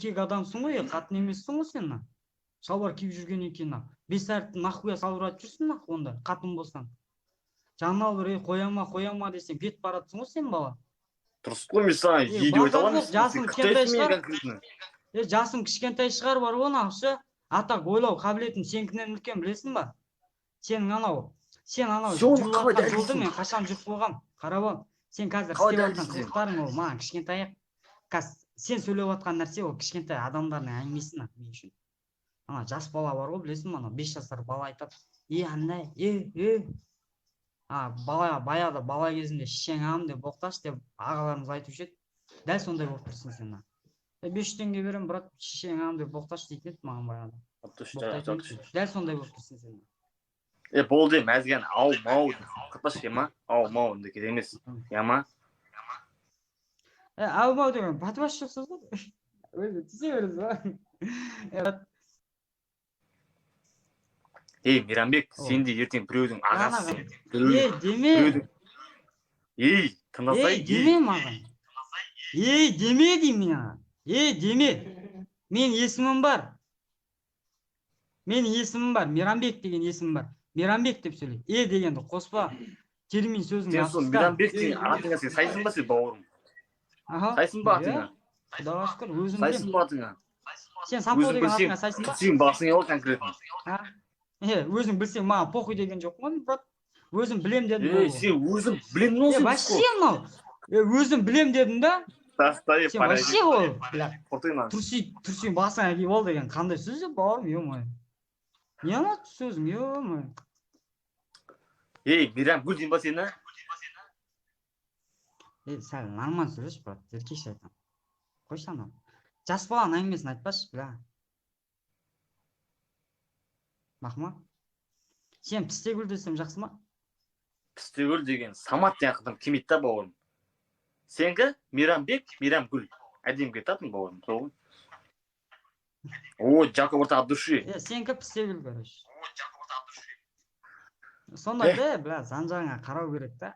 Еркек адамсың ғой, е, қатын емессің ғой сен, на. Шалбар киіп жүргеннен кейін, на. Бес әріпті нахуя салбыратып жүрсің, нахуй, онда, қатын болсаң. Жанына алып, ей, қоя ма, қоя ма десең, кетіп баратсың ғой сен, бала. Дұрыс қой, мен саған Е, е деп айта базар аламын. жоқ, жасың Сен кішкентай қытайсың мен шығар. конкретно. Е, жасың кішкентай шығар бар ғой, нахуй, ше. А так ойлау қабілетім сенікінен үлкен, білесің ба? Сенің анау, сен анау Сен оны жүріп қалай жатқан жолды дәлелдейсің? мен қашан жүріп қойғам. Қарап ал. Сен қазір Қалай істеп жатқан дәлелдейсің? қылықтарың ол маған кішкентай ақ. Қазір сен сөйлеп жатқан нәрсе ол кішкентай адамдардың әңгімесі, на, мен үшін. Ана жас бала бар ғой, білесің ба, ана 5 жасар бала айтады: "Е, андай, е, е." А, бала баяғыда бала кезінде шешең ам деп боқташы деп ағаларымыз айтушы еді. Дәл сондай болып тұрсың сен, на. Е, 500 теңге беремін, брат, шешең ам деп боқташы дейтін еді маған баяғыда. Боқтайтын еді. Дәл сондай болып тұрсың сен. Е, болды, мәзген, ау, мау, қатпашы, ма? Ау, мау, деп керек емес. Я ма? Е, ау мау деген батып жоқ сөз ғой. Өзі тисе бересіз ба? Е, брат, Ей, Мейрамбек, О. сен де ертең біреудің ағасысың. Е, Біреудің, деме. біреудің. Ей, тыңдасай, Ей, деме маған. Ей, деме деймін мен саған. Ей, деме. Мен есімім бар. Менің есімім бар. Мейрамбек деген есімім бар. Мейрамбек деп сөйле. Е дегенді қоспа. Термин сөзін Сен сол алып таста. Мейрамбек деген атыңа сен сайсың ба сен, бауырым? Аха. Сайсың ба Иә, атыңа? Құдайға шүкір, өзім Сайсың білемін. ба атыңа? Сен Сампо Өзің деген білсең, атыңа сайсың ба? сен басың ғой конкретно. А? Е, өзің білсең, маған похуй деген жоқ қой, брат. Өзім білем дедім. Ей, Болды. сен өзің білемін ғой Е, сен. вообще мынау. Е, өзім білем дедім да. Тастай, Сен вообще ол, бля, Құртайын. трусы, трусы басыңа киіп ал деген қандай сөз е, бауырым, ё-моё. Не ана сөзің, ё-моё. Ей, Мейрамгүл деймін ба сені? Е, сәл нормально сөйлеші, брат, еркекше айтамын. Қойшы анау. Жас баланың әңгімесін айтпашы, бля. Мақма? Сен Пістегүл десем жақсы ма? Пістегүл деген Самат деген адам келмейді да, бауырым. Сенікі Мейрамбек, Мейрамгүл. Әдемі кетті атың, бауырым, сол ғой. О, Жако брат, от души. Е, сенікі Пістегүл, короче. Сондай да, бля, жан жағыңа қарау керек та.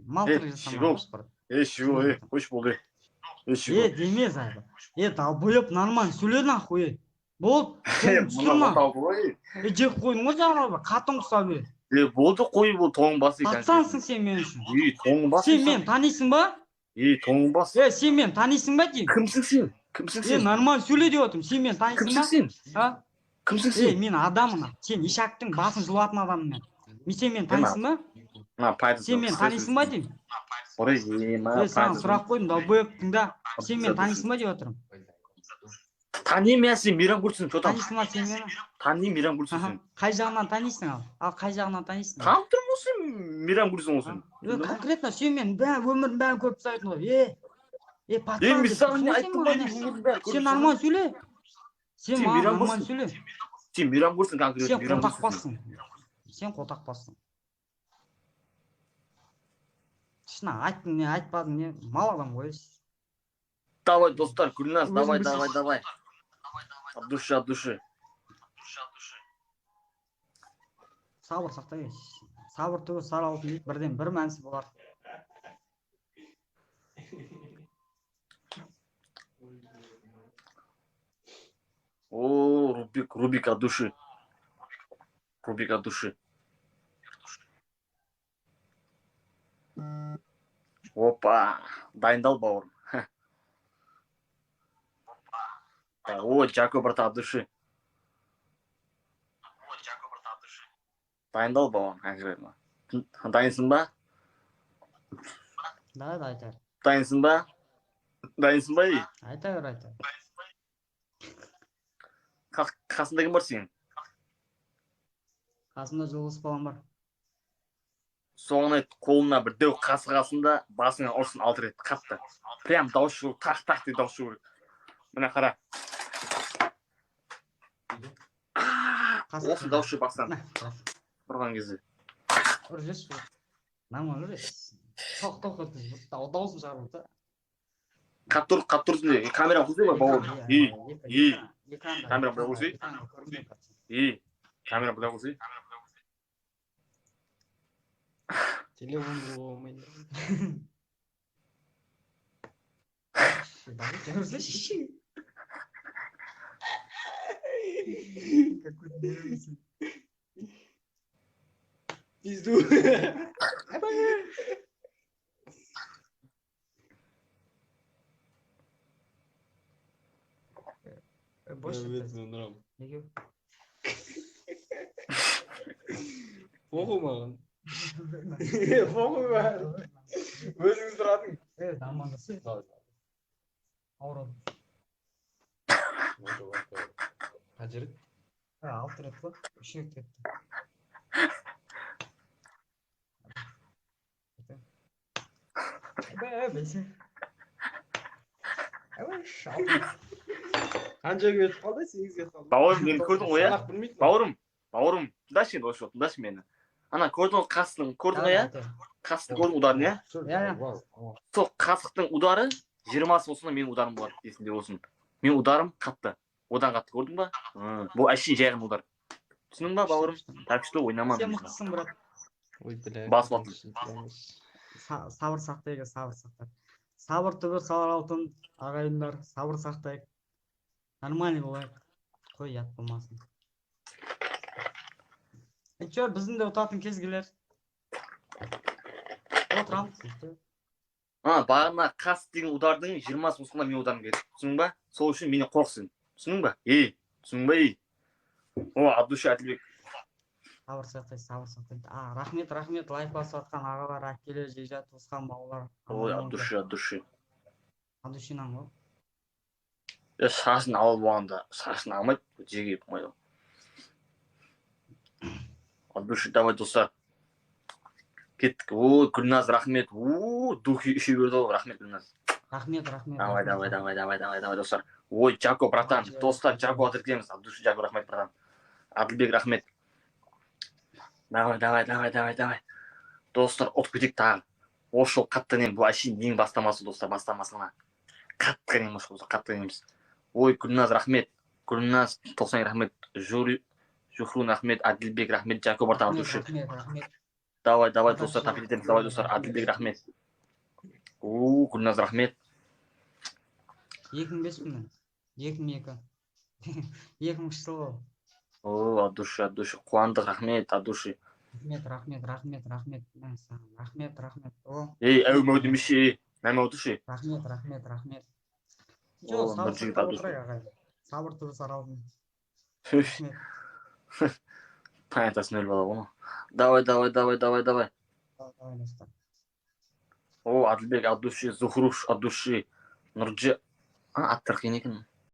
Мал Е, тірлік жасамай щегол. қойшы, брат. Ей, щегол, ей, қойшы, болды. Ей, Е, щегол. деме, зайба. Е, долбоеб, нормально сөйле, нахуй, е. Болды, Е, соны түсір мына маған. отау ғой. Е, жеп қойдың ғой жаңағы, қатын құсап, е. Е, болды, қой, бұл тоң басы. Пацансың сен мен үшін. Ей, тоң бас. Сен мені танисың ба? Ей, тоң бас. Е, сен мені танисың ба деймін. Кімсің сен? Кімсің Е, сен? нормально сөйле деп отырмын. Сен мені танисың Кімсің ба? сен? А? Кімсің Е, сен? мен адаммын. Сен ишактың басын жұлатын адаммын мен. Мен сен мені танисың ба? Мына пайда. Сен мені танисың ба деймін. Ой, е, ма, Е, саған сұрақ қойдым, долбоеб, тыңда. Сен мені танисың ба деп отырмын. Танимын мен сені, Мейрамгүлсің, че там? Танисың ба сен мені? Танимын, Мейрамгүлсің Аха. сен. Қай жағынан танисың ал? Ал қай жағынан танисың? Танып тұрмын ғой, сен Мейрамгүлсің ғой сен. Е, конкретно сен мені бәрі өмірдің бәрін көріп тастайтын ғой. Е, е, Е, пацан мен деп саған не тұрсың ғой сен айттым ба? маған, е. Өмірдің бәрін көріп Сен тастадым. нормально сөйле. Сен Сен маған Мейрамгүлсің. нормально сөйле. Сен Мейрамгүлсің конкретно. Сен Мейрамгүлсің сен. қотақбассың. Сен қотақбассың. Шын айттың не, айтпадың не, мал адам ғой. Давай, достар, Гүлназ, Өзің давай, білсің. давай, давай. От души, от души. Сабыр сақтай. Сабыр түбі сары алтын дейді, бірден бір мәнісі болар. О, Рубик, Рубик от души. Рубик от души. Опа, дайындал, бауырым. О, Жако брат, от души. Дайындал, бауырым, конкретно. Дайынсың ба? Давай, да, айта бер. Дайынсың ба? Дайынсың ба, ей? Айта бер, айта бер. Қасында кім бар сенің? Қасымда жолдас балам бар. Соған айт, қолына бір дәу қасық алсын да, басыңа ұрсын алты рет қатты. Прям дауыс шығу, тақ тақ деп дауыс шығу керек. Міне қара. Қасық. Осы дауыс шығу бастан На, брат. ұрған кезде. Ұр жіберші. Нормально ұр. Тоқ тоқ еткізіп, дауысын шығарып да. Қатты ұр, қатты ұрсын де. Камера қосай ғой, бауырым. Ей, ей. Камера былай қойсай. Ей, камера былай қосай. Телефон болмайды. Көтіңе. Пизду. Бос. Мен ұрамын. Неге? Похуй маған. Похуй маған. Өзің сұрадың. Е, амандасай. Ауырады. Қанша рет? Алты рет қой, үш рет кетті. Бәсе. Қанша кетіп қалды? Сегіз кетіп қалды. Бауырым, мені көрдің ғой, иә? Санақ білмейтін. Бауырым, бауырым, тыңдашы енді, осы тыңдашы мені. Ана көрдің ғой қасықтың, көрдің ғой, иә? Қасықтың көрдің удар ын, иә? Иә. Сол қасықтың удары 20 болсын, менің ударым болады, есіңде болсын. Менің ударым қатты, одан қатты, көрдің ба? Бұл әшейін жай ғана удар, түсіндің ба, бауырым? Так что ойнама. Сен мықтысың, брат. Ой, бля. Басып алдым. Сабыр сақтайық, сабыр сақтайық. Сабыр түбі салар алтын, ағайындар, сабыр сақтайық. Нормальный болайық. Қой, ұят болмасын. Че, біздің де ұтатын кез келер. Отырамыз. А, бағана қас деген удардың 20 болсын, менің ударым келді, түсіндің ба? Сол үшін менен қорқ сен, түсіндің ба, ей, түсіндің ба, ей? О, от души, Әділбек. Сабыр сақтайық, сабыр сақтайық. А, рахмет, рахмет, лайк басып жатқан ағалар, әпкелер, жекжат, туысқан бауырлар. Ой, от души, от души. От душинан ғой. Е, шашын алып болғанда шашын алмайды, жерге қоймайды. От души, давай, достар, кеттік. Ой, Гүлназ, рахмет. О, духи үшеу берді ғой, рахмет, Гүлназ. Рахмет, рахмет. Давай. Рахмет. Давай, давай, давай, давай, давай, достар. Ой, Жако, братан, достар, Жако тіркелеміз. От души, Жако, рахмет, братан. Әділбек, рахмет. Давай, давай, давай, давай, давай, достар, ұтып кетейік тағы. Осы жолы қатты нем, бұл әшейін ең бастамасы, достар, бастамасы ғана. Қатты қинаймыз осы жолы, қатты қинаймыз. Ой, Гүлназ, рахмет. Гүлназ 90, рахмет. Жури Жухрун, рахмет. Әділбек, рахмет. Жако, братан, от Рахмет, души. рахмет, рахмет. Давай, давай, достар, тапить етеміз. Давай, достар. Әділбек, рахмет. О, Гүлназ, рахмет. 2005-пін мен. 2002. 2000 жылы. О, от души, от души. Қуандық, рахмет, от души. Рахмет, рахмет, рахмет, рахмет. Мә саған. Рахмет, рахмет. О, Ей, әу мәу демеші, ей, мәу отыршы. Рахмет, рахмет, рахмет. О, Жоқ, сабыр Нұржігіт, сақтап от души. отырайық, ағайын. Сабыр түбі сары алтын. Рахмет. Планетасын өліп ала ғой. Давай, давай, давай, давай, давай. Давай, достар. О, Әділбек, от души. Зухруш, от души. Нұржы, а, аттар қиын екен.